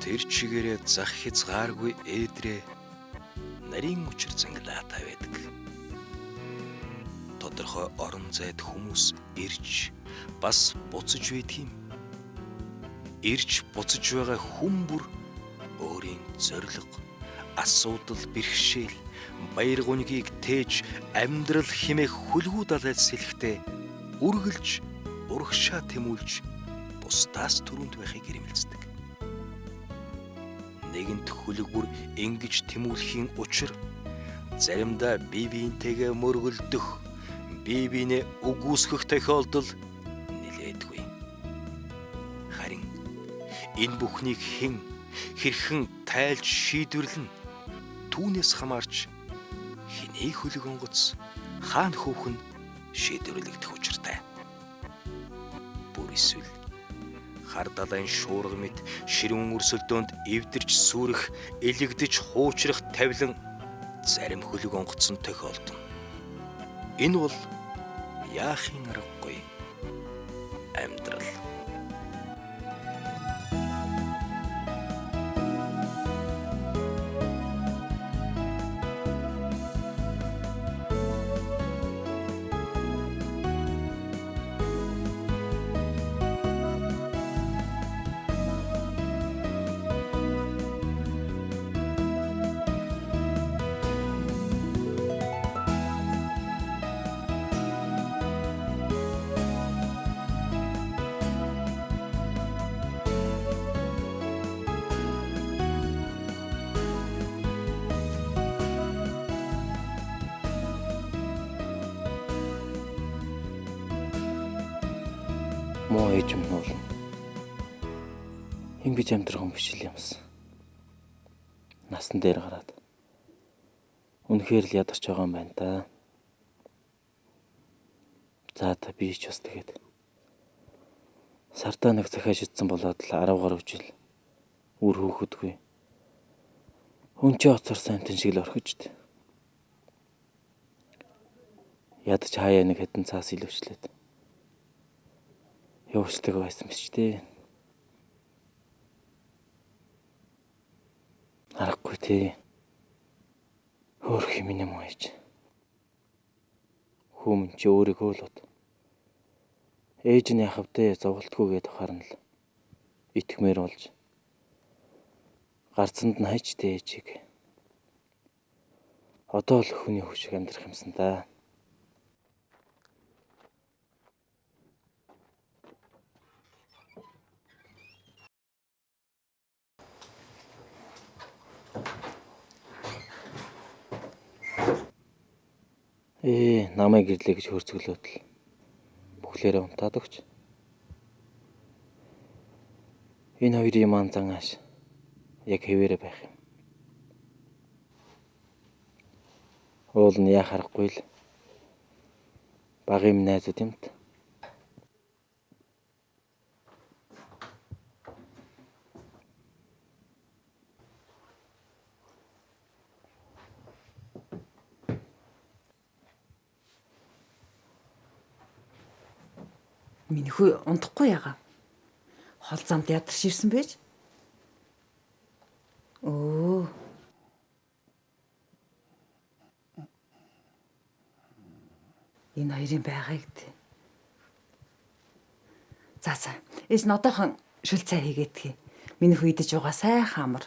Тэр чигээрээ зах хязгааргүй ээдрээ нарийн учир зангалаатай байдаг. Тодорхой орон зайд хүмүүс ирж бас буцаж байдаг юм. Ирж буцаж байгаа хүн бүр өөрийн зорилго, асуудал бэрхшээл, баяр гуньгийг тээж амьдрал хэмээх хүлгүү далайд сэлэхдээ үргэлж урагшаа тэмүүлж бусдаас түрүүнд байхыг ирмэлцдэг. Нэгэнт хүлэг бүр ингэж тэмүүлэхийн учир заримдаа бие биентэйгээ мөргөлдөх, бие биенээ үгүйсгэх тохиолдол нэлээдгүй. Харин энэ бүхнийг хэн хэрхэн тайлж шийдвэрлэн түүнээс хамаарч хэний хөлөг онгоц хаана хөөх нь шийдвэрлэгдэх учиртай. Бүр эсвэл хар далайн шуурга мэт ширүүн өрсөлдөөнд эвдэрч сүрэх, элэгдэж хуучрах тавилан зарим хөлөг онгоцсон тохиолдоно. Энэ бол яахын аргагүй амьдрал. Муу ээж минь уулна. Ингэж амьдрах юм биш л юмсан. Насан дээр гараад үнэхээр л ядарч байгаа юм байна да. За та би ч бас тэгээд сардаа нэг захиа шидсэн болоод л 10 гаруй жил үр хөөхөдгүй. Хүн чи оцор сантын шиг л орхиж. Ядаж хаяа нэг хэдэн цаас илвчлээд явуулдаг байсан биз дээ. Аргагүй тий. Хөөх юм юм ээж. Хүмүүн чи өөрийгөө л бод. Ээж нь яхав дээ зовлтгүй гэдээ харна л итгэмээр болж гарцанд нь хайч дээ ээжийг. Одоо л хүний хөшиг амьдрах юмсан да. Намайг ирлээ гэж хөрцөглөөд л бүхлээрээ унтаад өгч. Энэ хоёрын маань зан ааш яг хэвээрээ байх юм. Уул нь яах аргагүй л багын найзууд юмт. Миний хүү унтахгүй ягаа. Хол замд ядарч ирсэн байж. Өө. Энэ хоёрын байгааг тий. За за. Ээж нодоохон шүл цай хийгээдгий. Миний хүү идэж байгаа сайхан амар.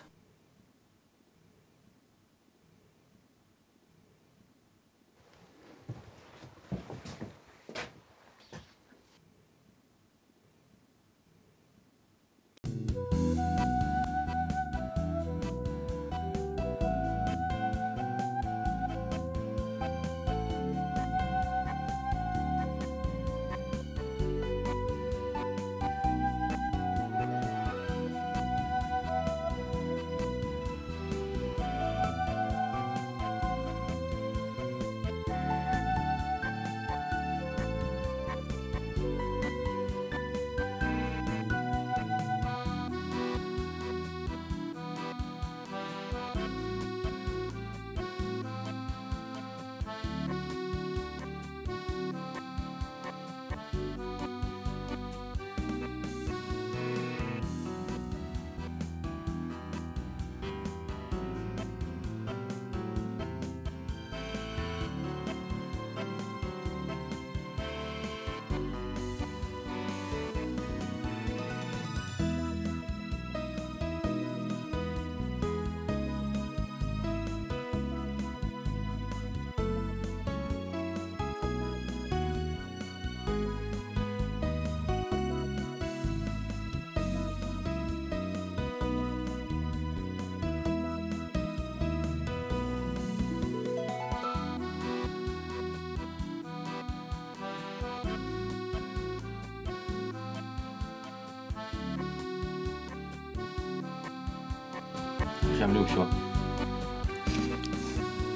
Шамны өгшөө.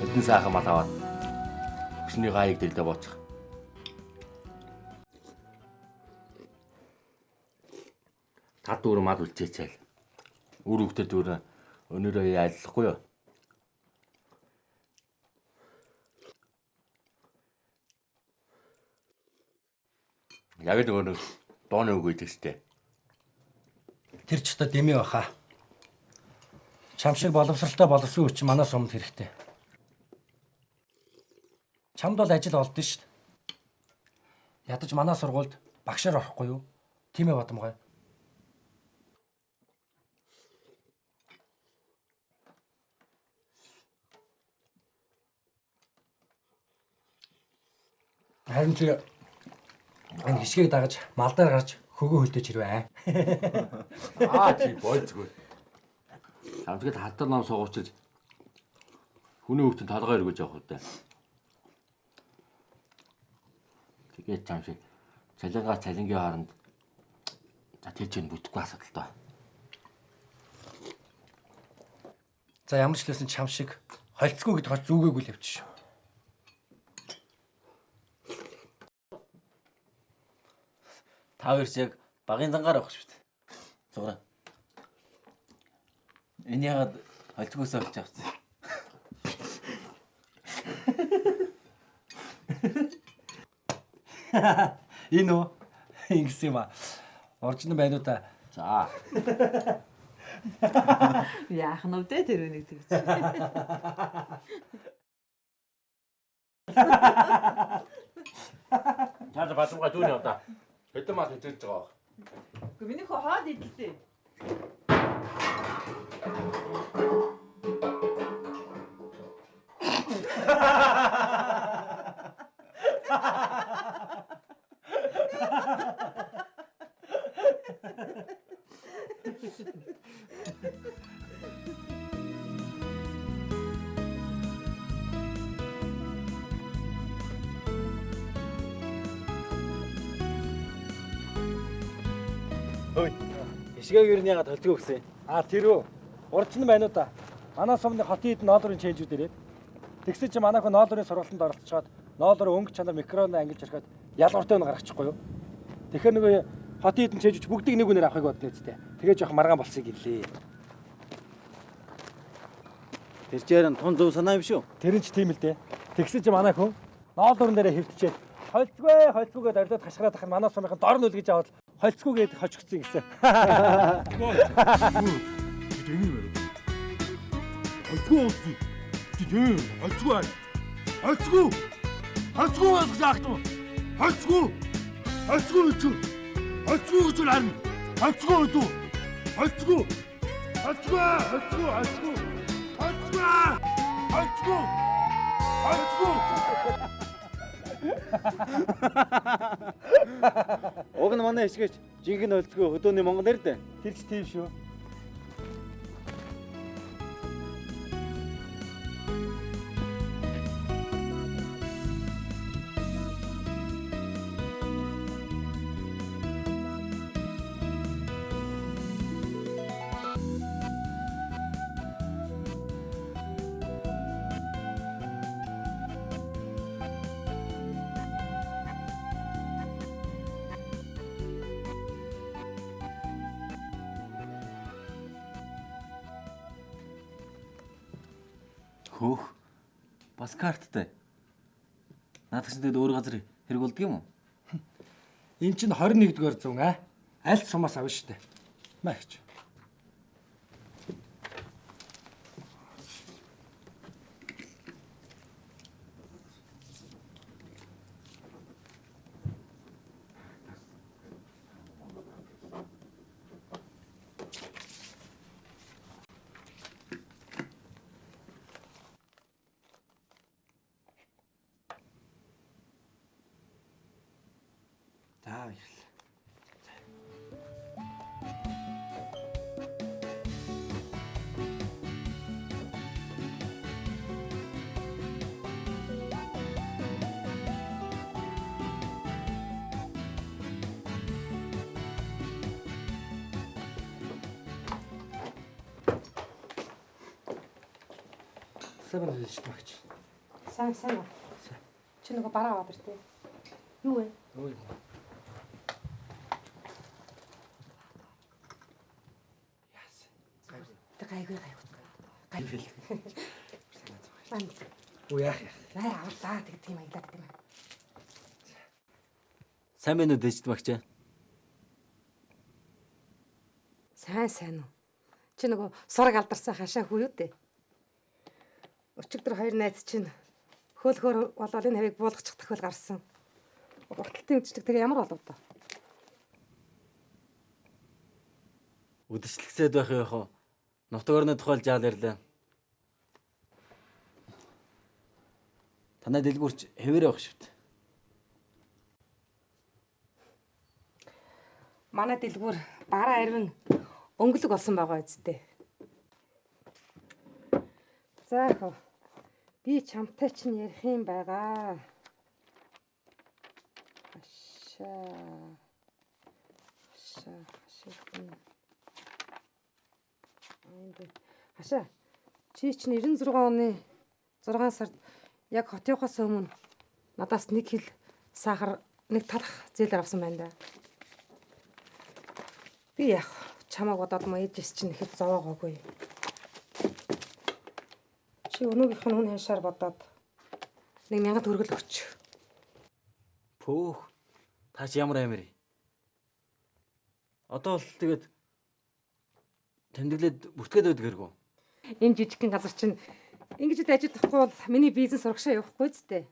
Хэдэн сайхан мал аваад өгшний гайг дэлдэ боочих. Тад дүүр мал үлчээчээл. Үр хөвгтө дүүр өнөрөө яллахгүй юу? Яг л нөгөө нэг дооны үг гэдэг штэ. Тэр ч одоо дэмий баха. Чам шиг боловсралтай боловсон хүч манай сумд хэрэгтэй. Чамд бол ажил олдсон шүү дээ. Ядаж манай сургуульд багшаар орохгүй юу? Тийм ээ Бадамгай. Харин чи энэ хишгийг дагаж малдаар гарч хөгөө хөлдөж ирвэ. Аа чи бойлцгүй. Самсгал халтар ном суугуучилж хүний хөвгтөн толгой өргөж явах үедээ. Тэгээд чам шиг цалингаа цалингийн хооронд за тэр чинь бүтэхгүй асуудал доо. За ямар ч лээсэн чам шиг холцгүй гэдээ хоч зүгээгүй л явчих шүү. Та хоёр ч яг багын зангаар авах шүү дээ. Зуграа. Энэ яагаад холцгоос олж авсан? Энэ үү? Ингэсэн юм аа. Уржин байна уу та? За. Яах нь вэ тэр үнийг тэгж. За Бадамгай дүүн яваа. Хэдэн мал хэдэж байгаа. Үгүй миний хөө хоол идлээ. Ишгээг ер нь яагаад холцгоо өгсөн? А тэр үү? Уржин байна уу та? Манай сумны хотын эд ноолрын чэнжүүд ирээд тэгсэн чи манай хүн ноолрын сургалтанд оролцоод ноолрын өнгө чанар микроны ангилж ирэхэд ялгууртай нь гаргачихгүй юу? Тэгэхээр нөгөө хотын эдэн чэнжүүч бүгдийг нэг үнээр авахыг бодно үсттэй. Тэгээ жоох маргаан болсыг гэлээ. Тэр чинь тун зөв санаа юм шүү. Тэр нь ч тийм л дээ. Тэгсэн чи манай хүн ноолрын дээрээ хөвтчээд холцгүй холцгүй гэдээ орилоод хашгираад ахын манай сумынхан дор нь үлгэж аваад холцгүй гэдээ хожигдсон гэсэн. Холцгүй уулзъя. Тийм, холцгүй аа. Холцгүй. Холцгүй болгож яах юм? Холцгүй. Холцгүй гэж. Холцгүй гэж харна. Холцгүй үү? Холцгүй. Холцгүй, холцгүй, холцгүй. Холцгүй. Холцгүй. Холцгүй. Уг нь манай ишгээч жинхэнэ холцгоо хөдөөний Монгол эр дээ. Тэр ч тийм шүү. Хөөх. Бас карттай. Наадах чинь тэгэд өөр газар хэрэг болдго юм уу? Эн чинь 21-р зуун аа. Аль сумаас авна штэ. Маагч. За баярлалаа. Сайн байна уу шүү дээ. Сайн сайн уу? Чи нөгөө бараа аваад иртээ. Юу вэ? Өө. Тэг гайгүй гайгүй. Гайгүй. Сайн. Үу яах яах. Най авлаа тэг тийм аялаад тийм. Сайн байна уу дэжд багч? Сайн сайн уу? Чи нөгөө сураг алдарсан хашаа хүү юу дээ? Өчигдөр хоёр найз чинь хөөлхөөр болоод энэ хавийг буулгачих тохиол гарсан. Урталтын үдшилэг тэгээ ямар болов доо? Үдшилгэсэд байх юм яах вэ? Нутаг орны тухай л жаал ирлээ. Танай дэлгүүрч хэвээр явах шивт. Манай дэлгүүр бараа арвин өнгөлөг болсон байгаа үсттэй. За хөө. Би чамтай чинь ярих юм байгаа. Хашаа. Хашаа, хашаа. Энд хашаа. Чи чинь 96 оны 6 сард яг хот явахаас өмнө надаас 1 кг сахар нэг талах зээлэр авсан байна да. Би яг чамааг бодоод маа ээжээс чинь ихэд зовоогоогүй. Чи өнөөгийнх нь үн ханшаар бодоод 1000 төгрөг л өгч. Пөөх. Та чи ямар амир. Одоо бол тэгээд тэмдэглээд бүртгээд байдаг хэрэг үү? Энэ жижигхэн газар чинь ингэж л ажиллахгүй бол миний бизнес урагшаа явахгүй зү.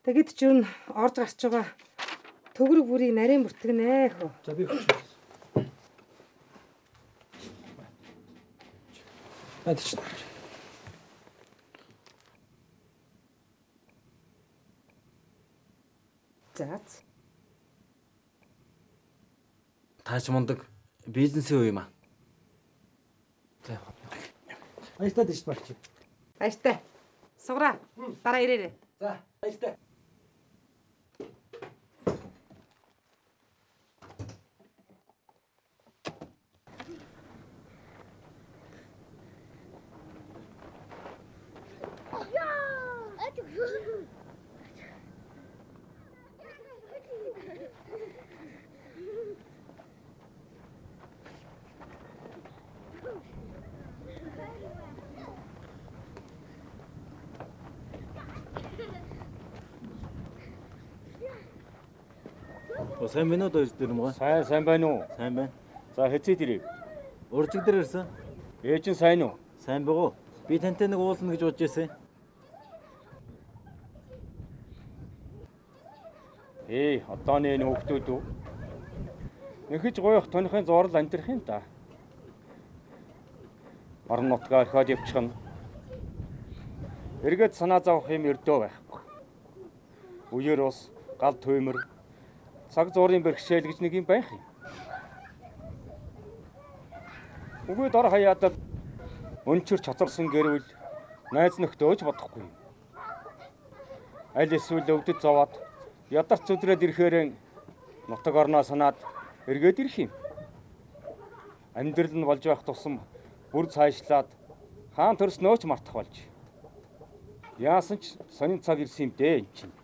Тэгэд ч юу н орж гарч байгаа төгрөг бүрийг нарийн бүртгэнэ хөө. За би өгч. Наад чи. За. Та ч мундаг бизнесийн үе юм аа. За явах. Баяртай дэжд багч. Баяртай. Суграа. Дараа ирээрэй. За баяртай. Оо сайн байна уу дөөж дээр юм уу? Сайн сайн байна уу? Сайн байна. За хэзээ дэрэг. Уржиг дээр ирсэн. Ээж нь сайн уу? Сайн байгуу. Би тантай нэг уулзна гэж бодож байсан. Эй, одооны энэ хүүхдүүд үү? Нэхэж гоёх тонхын зурл амьдрах юм да. Орон нутгаа орхиод явчихна. Эргээд санаа зовох юм өрдөө байхгүй. Үер ус, гал туймар, цаг зуурын бэрхшээл гэж нэг юм байх юм. Үгүй дор хаяадад өнчөр чацарсан гэрвэл найз нөхдөөж бодохгүй юм. Аль эсвэл өвдөд зовоод ядарч зүдрээд ирэхээр нутаг орноо санаад эргээд ирэх юм. Амьдрал нь болж байх тусам бүр цаашлаад хаан төрснөө ч мартах болж. Яасан ч сонин цаг ирсэн юм дээ эн чинь.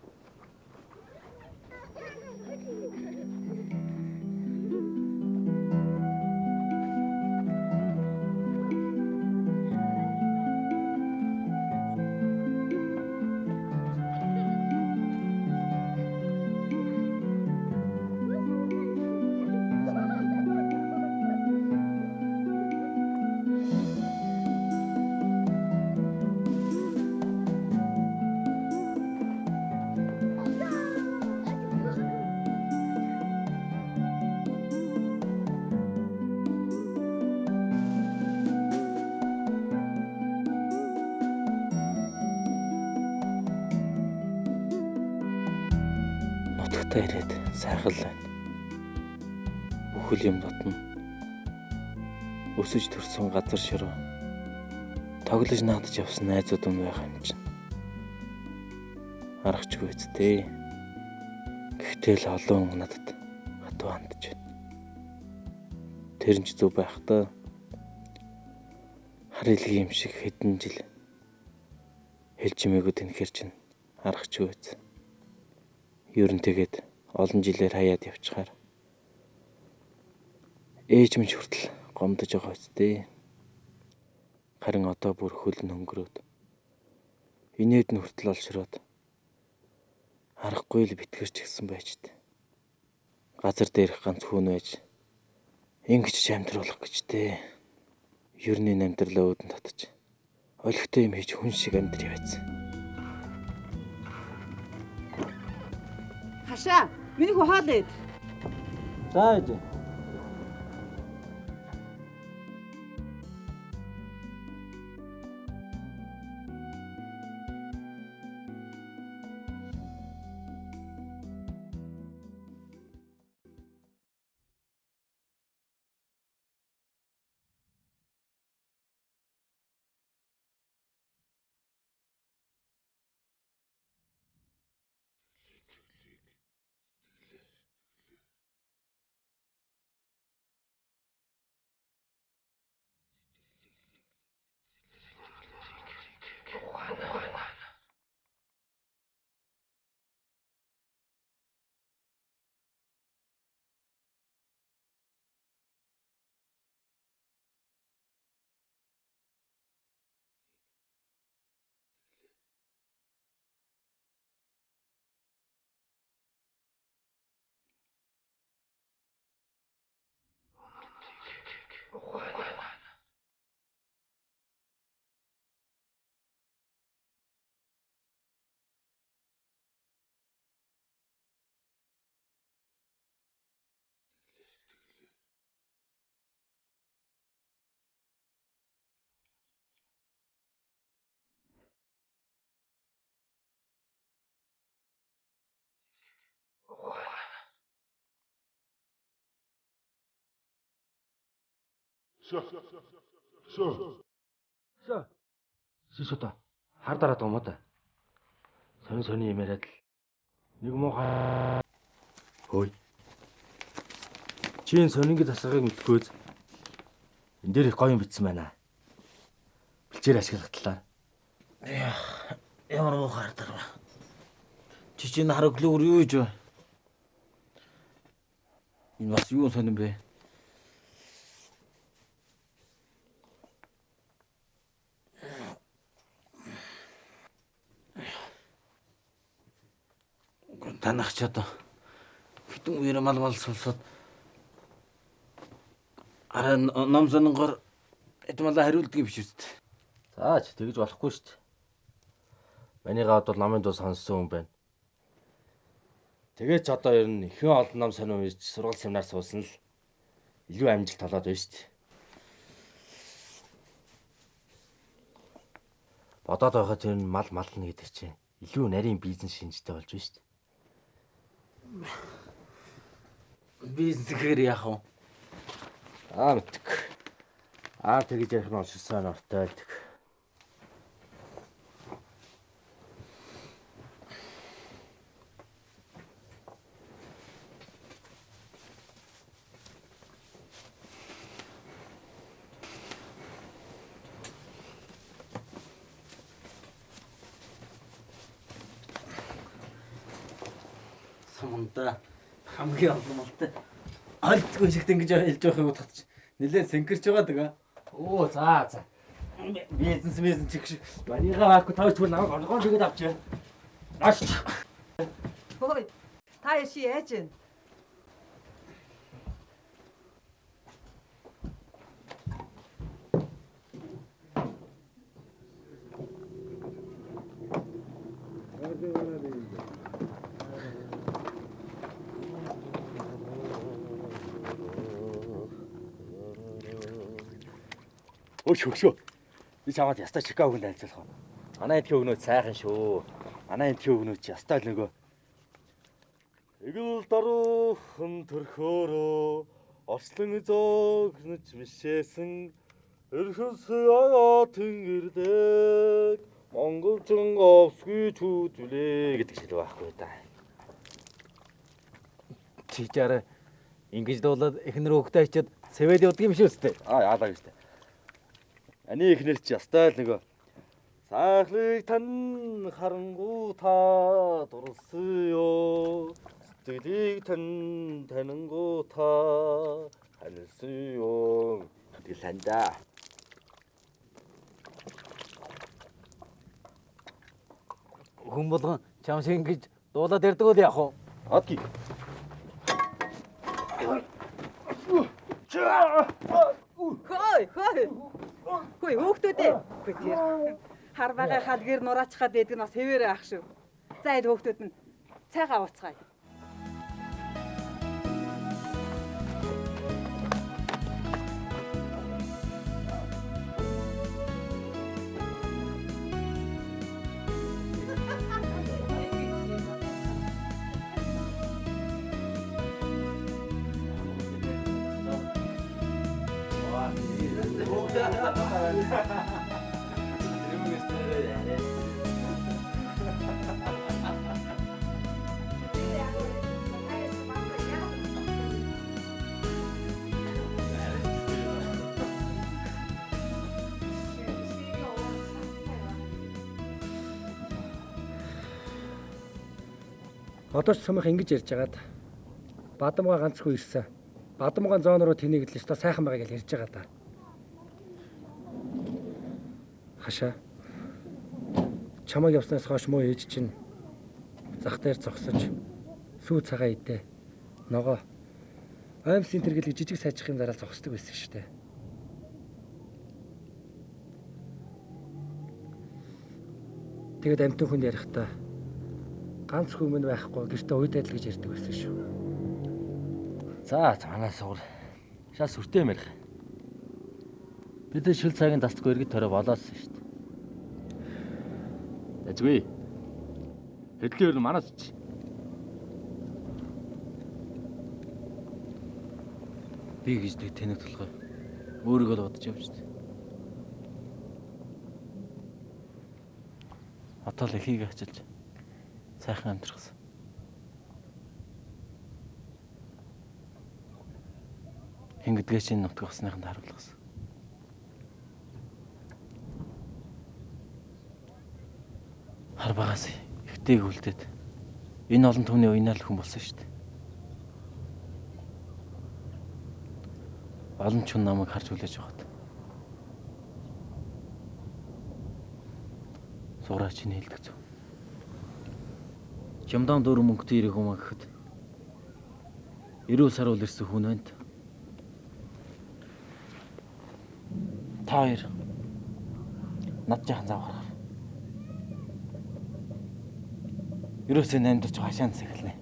Нутагтаа ирээд сайхан л байна. Бүхэл юм дотно. Өсөж төрсөн газар шороо. Тоглож наадаж явсан найзууд юм байх юм чинь. Аргачгүй үсттэй. Гэхдээ л олон хүн надад хатуу хандж байна. Тэр нь ч зүв байх та. Хар илгийн юм шиг хэдэн жил Хэл чимээгүй тэнхэр чинь аргач үз. Ер нь тэгээд олон жилээр хаяад явчихаар ээж минь хүртэл гомдож байгаа үсттэй. Харин одоо бүр хөл нь хөнгөрөөд инээд нь хүртэл олшроод аргагүй л битгэрч гисэн байж т. Газар дээрх ганц хүн байж ингэж ч амьдруулах гэж тэ. Ер нь энэ амьдралаа үүдэн татаж олигтой юм хийж хүн шиг амьдр явайц. Хашаа, миний хүү хоол ид. За ээж. Сисота хар дараад байгаа юм уу та? Сонин сонин юм яриад л нэг муухай. Хөөе. Чи энэ сонингийн тасгагийг мэдхгүй үз. Энэ дээр их гоё юм бичсэн байна. Бэлчээр ашиглах талаар. Ямар муухай хар дараа. Чи чинь хар өглөөр юу хийж вэ? Энэ бас юу сонин бэ? Танах ч одоо хэдэн үеэр мал мал сулсаад арай ном сононгоор эд малаа хариулдаг юм биш үст. За чи тэгж болохгүй шүү дээ. Миний гавд бол намын дуу сонссон хүн байна. Тэгээд ч одоо ер нь ихэн олон ном сонин уншиж сургууль семинар суусан л илүү амжилт олоод байна шүү дээ. Бодоод байхад ер нь мал мална гэдэг чинь илүү нарийн бизнес шинжтэй болж байна шүү дээ. Бизнес гэхээр яах вэ? Аа мэддэг. Аа тэгж ярих нь олширсан ортой л тэг. Суманда хамгийн олон малтай олдгүй шигт ингэж хэлж байхыг бодоход чи нэлээд сэнкэрч байгаа даа. Оо за за. Бизнес бизнес чиг шиг. Манийгаа байхгүй тавьж түр намайг онгоон тэгээд авчээ. Нааш. Хөөе. Та яши яаж вэ? Өө шөгшөө. Би чамаад ястай Чикагонд танилцуулах уу? Манай эдхийн өгнөөд сайхан шүү. Манай эдхийн өгнөөд чи ястай л нөгөө Игэл даруухан төрхөөрөө орчлон зөөгнөж мишээсэн өрхөс яа тэнгэрдэг монголжин овсгүй чүзүүлээ гэдэг шил байхгүй да. Чи чараа ингэж дуулаад эхнэр хөвгтэй очиад сэвэд явдаг юм шиг үстэй. Аа яалаа гэж тэ. Ани эхнэр чи ястай л нөгөө Сайхлыг тань харангуутаа дурлсан ёо. Сэтгэлийг тань танингуутаа ханилсан ёо. Тэгэл хандаа. Хүн болгон чам шиг ингэж дуулаад ярьдаг бол яах вэ? Адги. Хөөй, хөөй. Хөөй, хөөхтүүдээ. Хөөе тэр. Хар байгаа хал гэр нураачхад байдаг нь бас хэвээрээ ах шүү. За энэ хөөхтүүд нь цайгаа ууцгаая. Одоо ч сумх ингэж ярьж хагаад Бадамгаа ганц хүү ирсэн. Бадамгаан зоон руу тэнийг л өстой сайхан байгаа гэж ярьж байгаа да. Хашаа. Чамайг явснаас хойш муу ээж чинь зах дээр зогсож сүү цагаан идэ. Ногоо аймсын тэргэлэг жижиг сажих юм дараал зогсдог байсан шүү дээ. Тэгээд амтан хүнд ярихдаа ганц хүмүүн байхгүй гэртээ уйдаад л гэж ярьдаг байсан шүү. За манай сугар шал сүртэй юм ярих. Бид шил цагийн дасдаггүй иргэд төрөө болоодсон шүү дээ. Дажгүй. Хөдлийн өрн манаас ч. Би гэж нэг тэнэг толгой. Өөрийгөө л бодож явж дээ. Одоо л эхийг ачилж сайхан амьдрахсан. Хэн гэдгээ чинь нутаг басныханд харуулгасан. Хар багаас ихтэйг үлдээд энэ олон түмний уянаар л хүн болсон шүү дээ. Олон ч хүн намайг харж хүлээж байгаад. Сураа чинь хэлдэг зү. Жамдаан дөрөв мөнгөтэй ирэх юм гэхэд эрүүл саруул ирсэн хүн байна. Та хоёр над жаахан зав гаргаар. Ерөөсөө амьдарч хашаанд сэгэлнэ.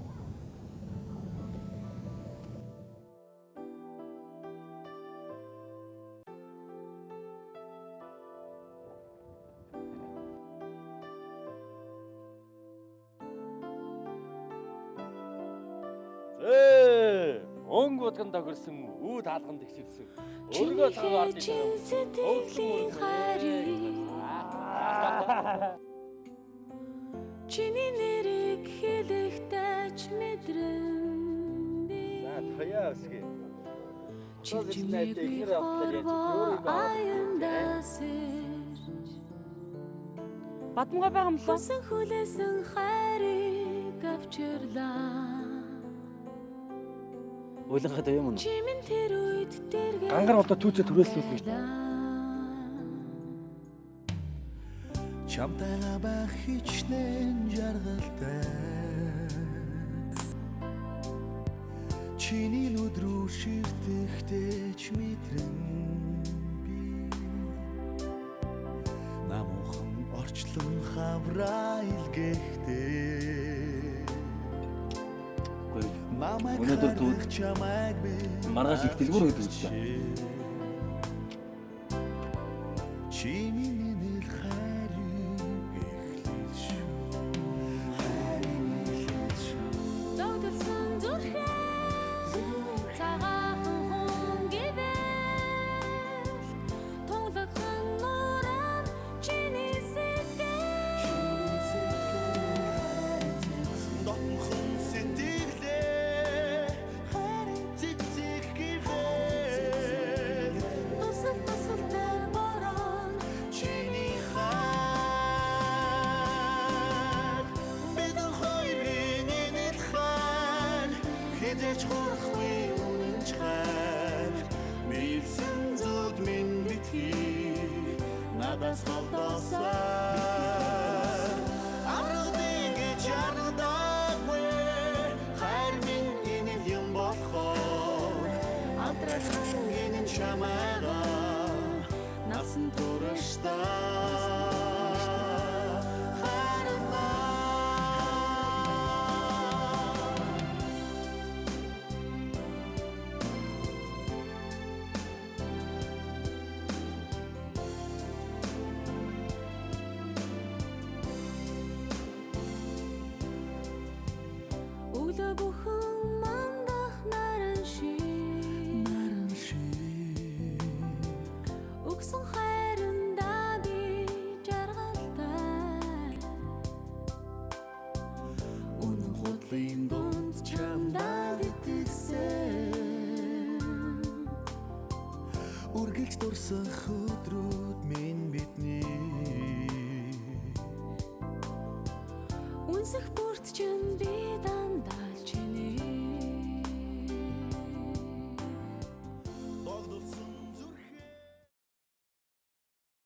Өнгө будган догорсон үүд хаалган тэгшэрсэн. Өөргөө цав ард сэтгэлийн хайрыг чиний нэрийг хэлэхдээ ч мэдрэн би. За тоёа өсгөө. Чивчмээгүй хорвоо аяндаас ирж Бадамгаа байгаа юм лөө. Хүсэн хүлээсэн хайрыг авчирлаа. Уйланхад юм уу? Чимэн тэр үед дэргээ Гангар одоо түүцээ түрээслүүлнэ гэж. Чамтайгаа байх хичнээн жаргалтай. Чиний нүд рүү ширтэхдээ ч мэдрэн би. Намуухан орчлон хавраа илгээхдээ. Намайг Өнөөдөр түүд харах чамайг би маргааш их дэлгүүр гэдэг үстэй. Чи миний нэл хайрын эхлэл шүү. Хайрын эхлэл шүү. Догдолсон зүрхээ цагаахан хүн гэвэл тунгалагхан нуран чиний сэтгэл. Дотнохон сэтгэлээ хайрын цэцэг гэвэл Тусал тусалтай борон чиний надаас холдоосон. Аргадыг гэж аргадаагүй, хайр минь энэ юм болохоор Атрахан энэ чамайгаа насан туршдаа харна. Өглөө бүхэн мандах наран шиг, Наран шиг өгсөн хайрандаа би жаргалтай. Үнэн худлын дунд чамдаа итгэсэн. Үргэлж дурсах өдрүүд минь бидний Үнсэх